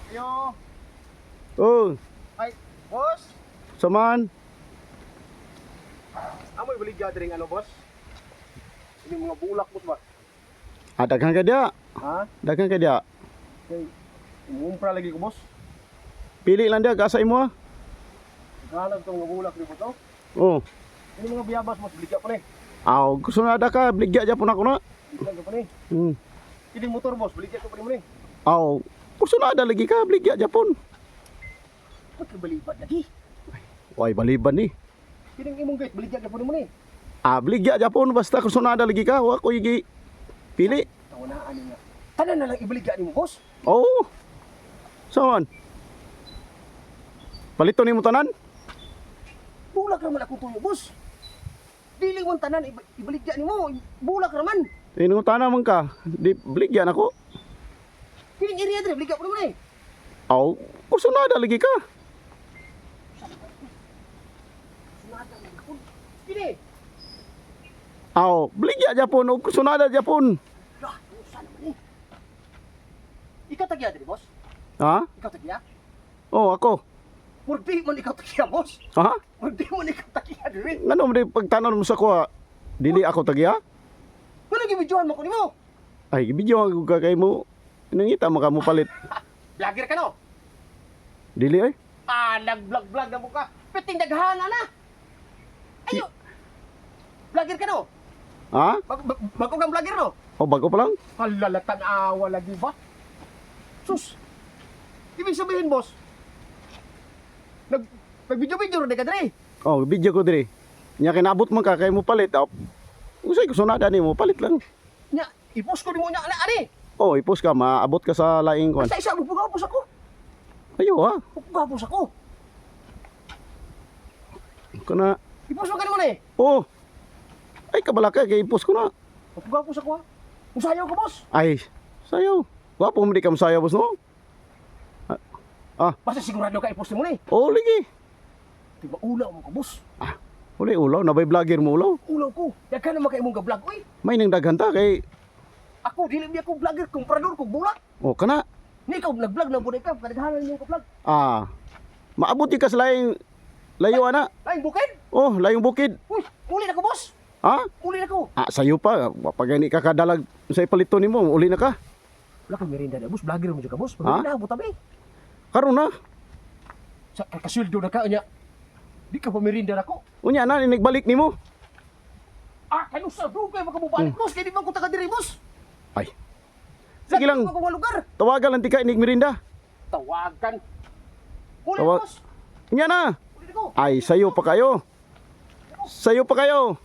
Yo. Oh, Ay, boss. saman. Amoy balik gathering ano, boss? Ini mga bulak, boss ba? Ah, daghan ka dia. Ha? Daghan ka dia. Kay umumpra lagi ko, boss. Pili lang dia kasa imo ah. Galag tong mga bulak ni to. Oh. Ini mga biyabas, boss, baligya pa ni. Aw, gusto na ada ka, bligya japon ako na. Baligya pa ni. Ini motor, boss, baligya ko pa ni mo ni. Aw, gusto na ada lagi ka, bligya japon. Pagkabalibad lagi. Way baliban ni. Kining imong gate, baligya ka pa ni mo ni. Ah, bligya japon basta gusto na ada lagi ka, wa ko igi pili. Tawanaan ni nga. Tanan na lang ibaligya nimo, boss. Oh. Saman. Palito nimo tanan? Bulak raman akong tuyo, boss. Dili man tanan ibaligya nimo, bulak raman. Inong tanan man ka, di bligya nako. Kining area dire, baligya pa ni mo ni. Aw, gusto na ada lagi ka. Sunada man ako. Kini. Aw, bligya japon og gusto na ada japon. Lah, usa naman eh. Ikaw tagya diri, boss? Ha? Ikaw tagya? Oh, ako. Murdi man ikaw tagya, boss. Ha? Murdi man ikaw tagya diri. Ngano man di pagtanon mo sa kuha? Dili ako tagya? Wala gibidyohan mo ko nimo. Ay, video ako ka kay mo. Nangita mo ka mo palit. Vlogger ka no? Dili ay. Ah, nag-vlog-vlog na mo ka. Piting daghan ana. Ayo. Vlogger ka no? Ha? Bago kang vlogger no? O bago pa lang. Halalatan awa lagi ba? Sus. Ibig sabihin, boss. Nag video-video rin ka diri. Oh, video ko diri. Nya kinabot man ka kay mo palit. Oh. Usay ko sunada nimo palit lang. Nya, i-post ko nimo nya ana ani. Oh, ipos ka maabot ka sa laing kon. Basta isa mo pugapos ako. Ayo ha. Pugapos ako. Kana. I-post mo ka nimo ni. Oh. Ay kabala ka kay ipos ko na. Pugapos ako ha. Usayaw ko, boss. Ay, sayo. Gwapo mo di ka masayaw, boss no? Ah, Basta sigurado ka i-post mo ni. oh lagi. Di ba ulaw mo ko, boss? Ah, uli ulaw na bay vlogger mo ulaw. Ulaw ko. Daghan naman kay imong ga-vlog oy. May nang daghan ta kay Ako dili mi ako vlogger, komprador ko bulak. oh kana. Ni ikaw nag-vlog na pud ikaw, kadaghanan niyong ka-vlog. Ah. Maabot di ka sa laing layo ana. Laing bukid. Oh, layong bukid. Uy, uli na ko, boss. Ha? Uli na ko. Ah, sayo pa. Pag gani ka kadalag sa ipalito nimo, uli na ka. Wala kang merinda na, boss. Vlogger mo jud ka, boss. Ha? Merinda mo tabi. Karon na. Sa kakasweldo na ka nya. Di ka pa merinda na ko. Unya na inigbalik nimo. Ah, kanu sa dugay makamubalik, boss. Kay di man ko taga diri, boss. Ay. Sige lang. Sa mga lugar. Tawagan lang ti ka inig merinda. Tawagan. Uli na, Tawag- boss. Unya na. Uli na ko. Ay, sayo pa kayo. Sayo pa kayo.